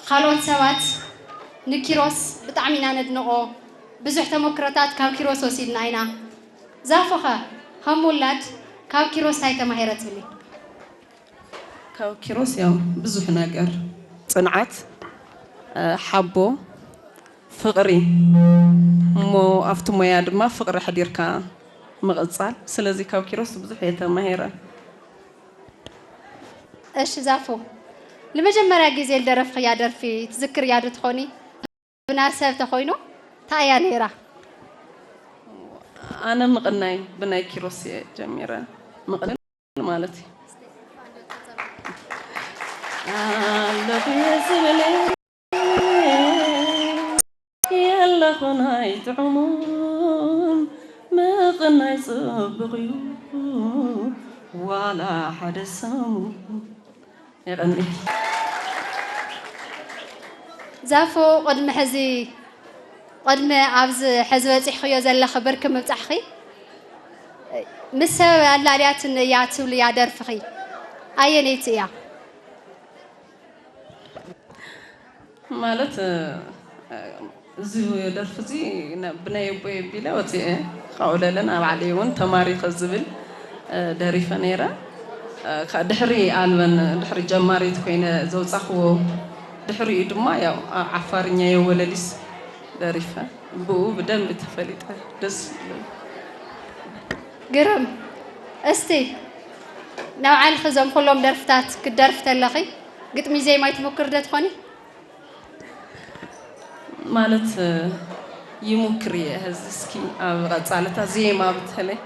ካልኦት ሰባት ንኪሮስ ብጣዕሚ ኢና ነድንቖ። ብዙሕ ተመክሮታት ካብ ኪሮስ ወሲድና ኢና። ዛፉኸ ከም ውላድ ካብ ኪሮስ እንታይ ተማሂረ ትብሊ? ካብ ኪሮስ ያው ብዙሕ ነገር፣ ጽንዓት፣ ሓቦ፣ ፍቕሪ፣ እሞ ኣብቲ ሞያ ድማ ፍቕሪ ኣሕዲርካ ምቕጻል። ስለዚ ካብ ኪሮስ ብዙሕ እየ ተማሂረ። እሺ ዛፉ፣ ንመጀመርያ ግዜ ዝደረፍኽያ ደርፊ ትዝክርያ ዶ ትኾኒ? ብናሰብ ተኾይኑ እንታይ እያ ነይራ? ኣነ ምቕናይ ብናይ ኪሮስ እየ ጀሚረ። ምቕናይ ማለት እዩ። ኣለኹ እየ ዝብል የለኹን ኣይጥዕሙን፣ ምቕናይ ጽቡቕ እዩ ዋላ ሓደ ሰሙን። የቐንየለይ። ዛፉ፣ ቅድሚ ሕዚ፣ ቅድሚ ኣብዚ ሕዚ በፂሕኽዮ ዘለኺ ብርኪ ምብፃሕኺ፣ ምስ ሰብ ኣላልያትኒ እያ ትብልያ ደርፍኺ ኣየነይቲ እያ? ማለት እዚ ደርፊ እዚ ብናይ ኣቦይ ኣቢለ ወፂኤ፣ ካብኡ ለለ ናብ ባዕለይ እውን ተማሪኸ ዝብል ደሪፈ ነይረ። ድሕሪ ኣልበን ድሕሪ ጀማሪት ኮይነ ዘውፃኽዎ፣ ድሕሪኡ ድማ ያው ዓፋርኛ የወለሊስ ደሪፈ፣ ብኡ ብደንብ ተፈሊጠ። ደስ ይብል። ግርም። እስቲ ንባዕልኺ እዞም ኩሎም ደርፍታት ክትደርፊ ተለኺ ግጥሚ ዜማ ኣይትሙክሪ ዶ ትኾኒ? ማለት ይሙክር እየ ሕዚ እስኪ ኣብ ቐፃልታ ዜማ ብተለይ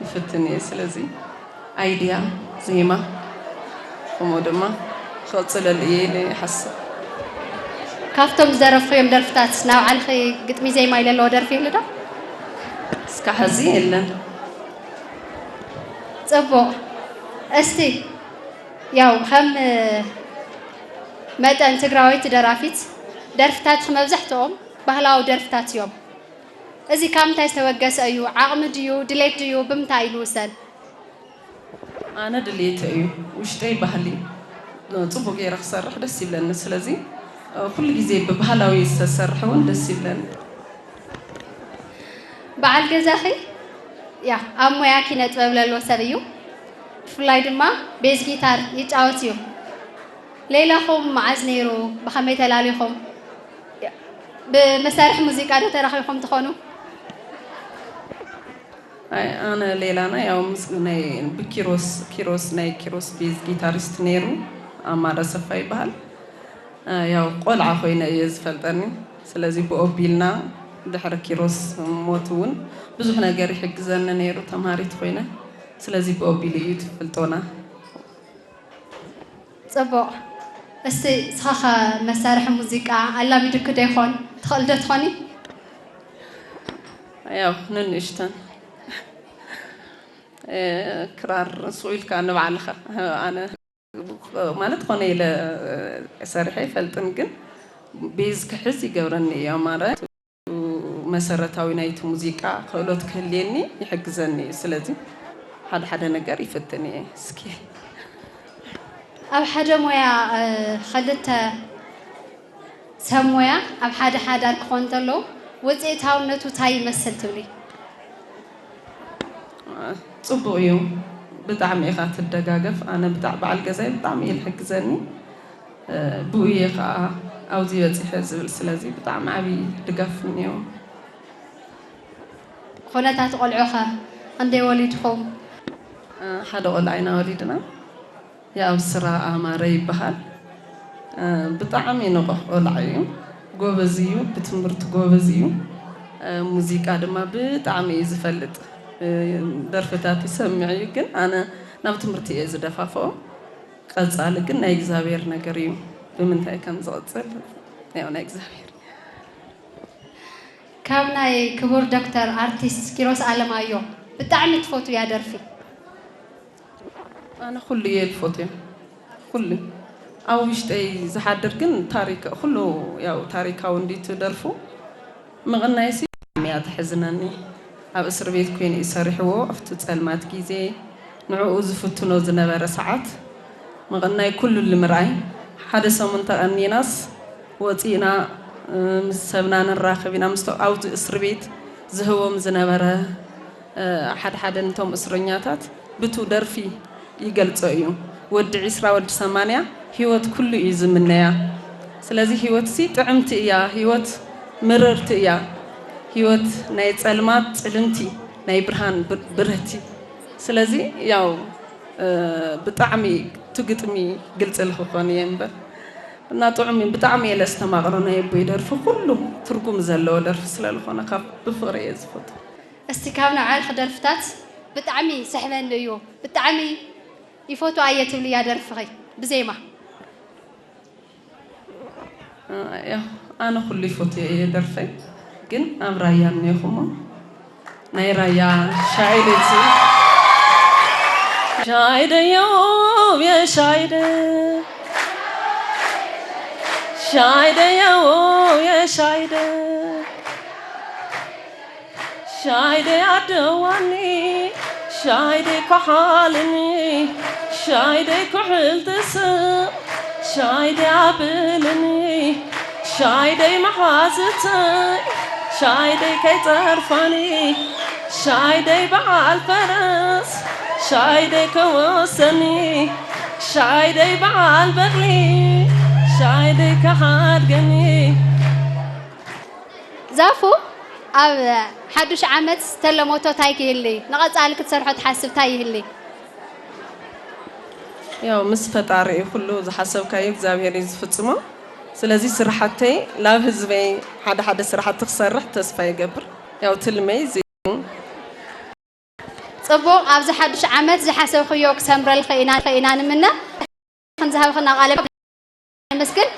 ይፍትን እየ። ስለዚ ኣይድያ ዜማ ከምኡ ድማ ክቕፅለሉ እየ ኢለ ይሓስብ። ካብቶም ዝደረፍኽዮም ደርፍታት ንባዕልኺ ግጥሚ ዜማ ኢለለዎ ደርፊ ይህሉ ዶ? እስካ ሕዚ የለን። ፅቡቕ። እስቲ ያው ከም መጠን ትግራወይቲ ደራፊት ደርፍታትኺ መብዛሕትኦም ባህላዊ ደርፍታት እዮም። እዚ ካብ ምንታይ ዝተበገሰ እዩ? ዓቕሚ ድዩ ድሌት ድዩ ብምንታይ እዩ ዝውሰን? ኣነ ድሌተይ እዩ፣ ውሽጠይ ባህሊ ፅቡቅ ገይረ ክሰርሕ ደስ ይብለኒ። ስለዚ ኩሉ ግዜ ብባህላዊ ዝተሰርሐ እውን ደስ ይብለኒ። በዓል ገዛኺ ያ ኣብ ሞያ ኪነ ጥበብ ለሎ ሰብ እዩ። ብፍላይ ድማ ቤዝ ጊታር ይጫወት እዩ። ሌላኹም መዓዝ ነይሩ? ብኸመይ ተላሊኹም? ብመሳርሒ ሙዚቃ ዶ ተራኺብኩም ትኾኑ? ኣይ ኣነ ሌላና ያው ምስ ናይ ብኪሮስ ኪሮስ ናይ ኪሮስ ቤዝ ጊታሪስት ነይሩ፣ ኣማረ ሰፋ ይበሃል። ያው ቆልዓ ኮይነ እየ ዝፈልጠኒ። ስለዚ ብኦቢልና ድሕሪ ኪሮስ ሞት እውን ብዙሕ ነገር ይሕግዘኒ ነይሩ ተምሃሪት ኮይነ። ስለዚ ብኦቢሉ እዩ ትፍልጦና። ፅቡቕ። እስቲ ንስኻ ኸ መሳርሒ ሙዚቃ ኣላሚዱኪ ዶ ይኾን? ትኽእል ዶ ትኾኒ? ያው ንንእሽተን ክራር ስቕ ኢልካ ንባዕልኻ ኣነ ማለት ኮነ ኢለ ሰሪሐ ኣይፈልጥን፣ ግን ቤዝ ክሕዝ ይገብረኒ እዩ። ኣማራይ መሰረታዊ ናይቲ ሙዚቃ ክእሎት ክህልየኒ ይሕግዘኒ እዩ። ስለዚ ሓደ ሓደ ነገር ይፍትን እየ። እስኪ ኣብ ሓደ ሞያ ክልተ ሰብ ሞያ ኣብ ሓደ ሓዳር ክኾኑ እንተለዉ ውፅኢታውነቱ ታይ ይመስል ትብሊ? ፅቡቕ እዩ። ብጣዕሚ ኢኻ ትደጋገፍ። ኣነ ብጣዕ በዓል ገዛይ ብጣዕሚ እዩ ዝሕግዘኒ። ብኡ እየ ከዓ ኣብዚ በፂሐ ዝብል። ስለዚ ብጣዕሚ ዓብዪ ድጋፍ እኒኦ። ኩነታት ቆልዑኸ ክንደይ ወሊድኹም? ሓደ ቆልዓ ኢና ወሊድና። የኣብስራ ኣማረ ይበሃል። ብጣዕሚ ንቑሕ ቆልዓ እዩ። ጎበዝ እዩ፣ ብትምህርቲ ጎበዝ እዩ። ሙዚቃ ድማ ብጣዕሚ እዩ ዝፈልጥ። ደርፍታት ይሰምዕ እዩ፣ ግን ኣነ ናብ ትምህርቲ እየ ዝደፋፍኦ። ቀፃሊ ግን ናይ እግዚኣብሔር ነገር እዩ። ብምንታይ ከም ዝቕፅል ያው ናይ እግዚኣብሔር። ካብ ናይ ክቡር ዶክተር ኣርቲስት ኪሮስ ኣለማዮ ብጣዕሚ ትፈትውያ ደርፊ? ኣነ ኩሉ እየ ዝፈትዮ። ኩሉ ኣብ ውሽጠይ ዝሓድር ግን ታሪክ ኩሉ ያው ታሪካዊ እንዲቱ ደርፉ ምቕናይሲ እያ ተሕዝነኒ። ኣብ እስር ቤት ኮይኑ እዩ ሰሪሕዎ ኣብቲ ጸልማት ግዜ ንዕኡ ዝፍትኖ ዝነበረ ሰዓት ምቕናይ ኩሉ ንምርኣይ ሓደ ሰሙን ተቐኒናስ ወፂእና ምስ ሰብና ንራኸብ ኢና። ምስ ኣብቲ እስሪ ቤት ዝህቦም ዝነበረ ሓደ ሓደ ነቶም እስረኛታት ብቱ ደርፊ ይገልጾ እዩ። ወዲ ዒስራ ወዲ ሰማንያ ህይወት ኩሉ እዩ ዝምነያ። ስለዚ ህይወትሲ ጥዕምቲ እያ፣ ህይወት ምርርቲ እያ፣ ህይወት ናይ ጸልማት ጽልምቲ፣ ናይ ብርሃን ብርህቲ። ስለዚ ያው ብጣዕሚ እቲ ግጥሚ ግልፂ ልክኾን እየ እምበር እና ጥዑም ብጣዕሚ እየ ለስተማቕሮ ናይ ኣቦይ ደርፊ ኩሉ ትርጉም ዘለዎ ደርፊ ስለልኾነ ካብ ብፍቕሪ እየ ዝፈቱ። እስቲ ካብ ንባዕልኺ ደርፍታት ብጣዕሚ ስሕበኒ እዩ ብጣዕሚ ይፈቱ ኣየ ትብልያ ደርፍኺ ብዜማ ያው ኣነ ኩሉ ይፈትዮ እየ ደርፈይ ግን ኣብ ራያ እኒኹሞ ናይ ራያ ሻይደ እዚ ሻይደ የው የሻይደ ሻይደ የው የሻይደ ሻይደይ ኣደዋኒ ሻይደይ ኮሓልኒ ሻይደይ ኩሕል ትስቕ ሻይደይ ኣብልኒ ሻይደይ መሓዝተይ ሻይደይ ከይጸርፋኒ ሻይደይ በዓል ፈረስ ሻይደይ ከወሰኒ ሻይደይ በዓል በቕሊ ሻይደይ ከሓድገኒ ዛፉ ኣብ ሓዱሽ ዓመት ዝተለመቶ ታይ ክህሊ ንቐፃሊ ክትሰርሖ ትሓስብ ታይ ይህሊ? ያው ምስ ፈጣሪ እዩ ኩሉ ዝሓሰብካዮ እግዚኣብሔር እዩ ዝፍፅሞ። ስለዚ ስራሕተይ ላብ ህዝበይ ሓደ ሓደ ስራሕቲ ክሰርሕ ተስፋ ይገብር። ያው ትልመይ እዚ እዩ። ፅቡቕ ኣብዚ ሓዱሽ ዓመት ዝሓሰብኽዮ ክሰምረልኺ ኢና ኢና ንምነ። ከምዝሃብኽና ቃለ ነመስግን።